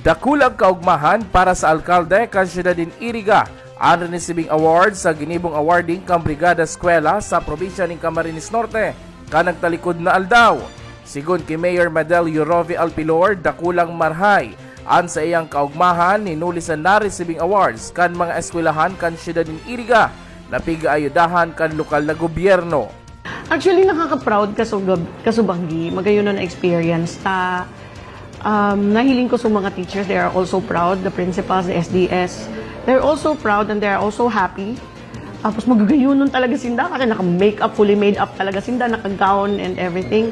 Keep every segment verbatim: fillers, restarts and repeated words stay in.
Dakulang kaugmahan para sa alkalde kan siyudad nin Iriga an rinisibing award sa ginibong awarding kan Brigada Eskwela sa probinsya nin Camarines Norte kan nagtalikod na aldaw. Sigon ki Mayor Madel Eurovie Alpilor, dakulang marhay an saiyang kaugmahan hinuli sa narisibing awards kan mga eskwelahan kan siyudad nin Iriga na pigaayudahan kan lokal na gobyerno. Actually, nakaka-proud kasugab, kasubanggi, magayon na experience ta um, nahiling ko sa mga teachers, they are also proud, the principals, the S D S, they're also proud and they're also happy. Tapos magagayunon talaga sinda kasi naka-makeup, fully made up talaga sinda, naka-gown and everything.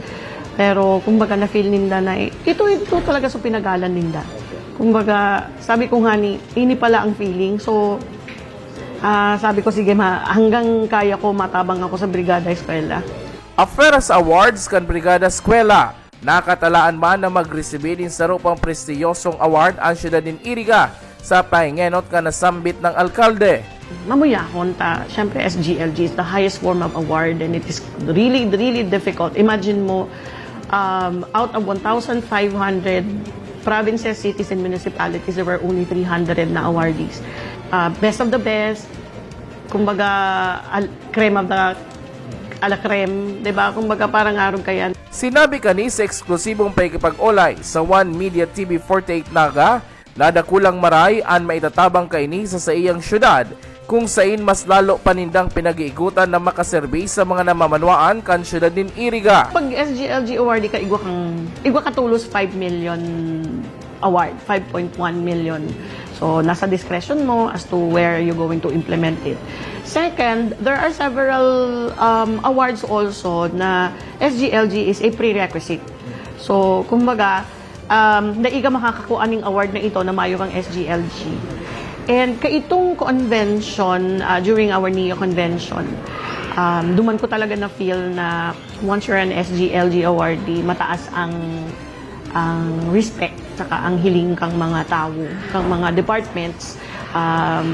Pero kumbaga na-feel ninda na ito, ito talaga sa pinagalan ninda. Kumbaga, sabi ko nga ni, ini pala ang feeling. So, ah, sabi ko, sige, ma, hanggang kaya ko, matabang ako sa Brigada Eskwela. Afera sa awards kan Brigada Eskwela, nakatalaan man na magresibi nin saro pang prestiyosong award an siyudad nin Iriga sa pahingenot kan nasambit ng alkalde. Mamuyahon ta, syempre S G L G is the highest form of award and it is really, really difficult. Imagine mo, um, out of one thousand five hundred provinces, cities, and municipalities, there were only three hundred na awardees. Uh, best of the best, kumbaga, al- creme of the a la creme, di ba? Kumbaga parang arog kayan. Sinabi kani sa eksklusibong pakikipag-olay sa One Media T V forty-eight Naga na dakulang maray an maitatabang kaini sa saiyang syudad, kung sain mas lalo pa nindang pinag-iigutan na makaserbi sa mga namamanwaan kan syudad nin Iriga. Pag S G L G awardee ka, igwa kang, igwa ka tolos five million award, five point one million. So, nasa discretion mo as to where you're going to implement it. Second, there are several um, awards also na S G L G is a prerequisite. So, kumbaga, um, dai ka makakakuha ning award na ito na mayo kang S G L G. And kaitong convention, uh, during our NEO convention, um, duman ko talaga na-feel na once you're an S G L G awardee, mataas ang ang respect saka ang hiling kang mga tawo, kang mga departments, um,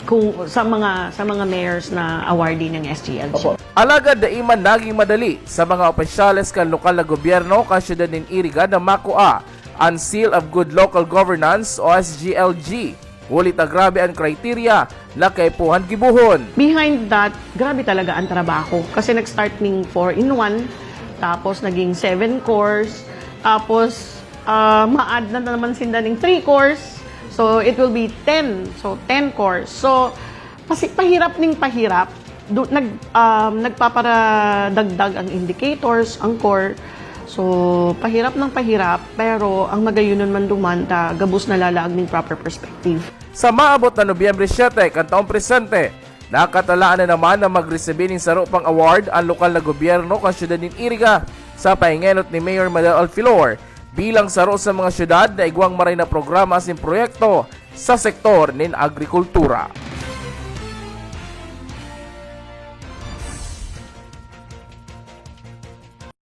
kung sa mga sa mga mayors na awardee ng S G L G. Alagad dai man naging madali sa mga opisyales kan lokal na gobyerno kan siyudad nin Iriga na makua an Seal of Good Local Governance o S G L G, huli ta grabe an kriteriya na kaipuhan gibohon. Behind that, grabe talaga ang trabaho. Kasi nag-start ning four in one, tapos naging seven cores, tapos uh, ma-add na naman sinda ning three cores. So, it will be ten. So, ten cores. So, kasi pahirap ning pahirap. Do, nag, um, nagpaparadagdag ang indicators, ang core. So, pahirap ng pahirap, pero ang magayunon man duman ta gabos nalalaag ning proper perspective. Sa maabot na Nobyembre siete kan taong presente, nakatalaan na naman na magresibi nin saro pang award an lokal na gobyerno kan siyudad nin Iriga sa pahingenot ni Mayor Madel Alfilor bilang saro sa mga siyudad na igwang maray na programa asin proyekto sa sektor nin agrikultura.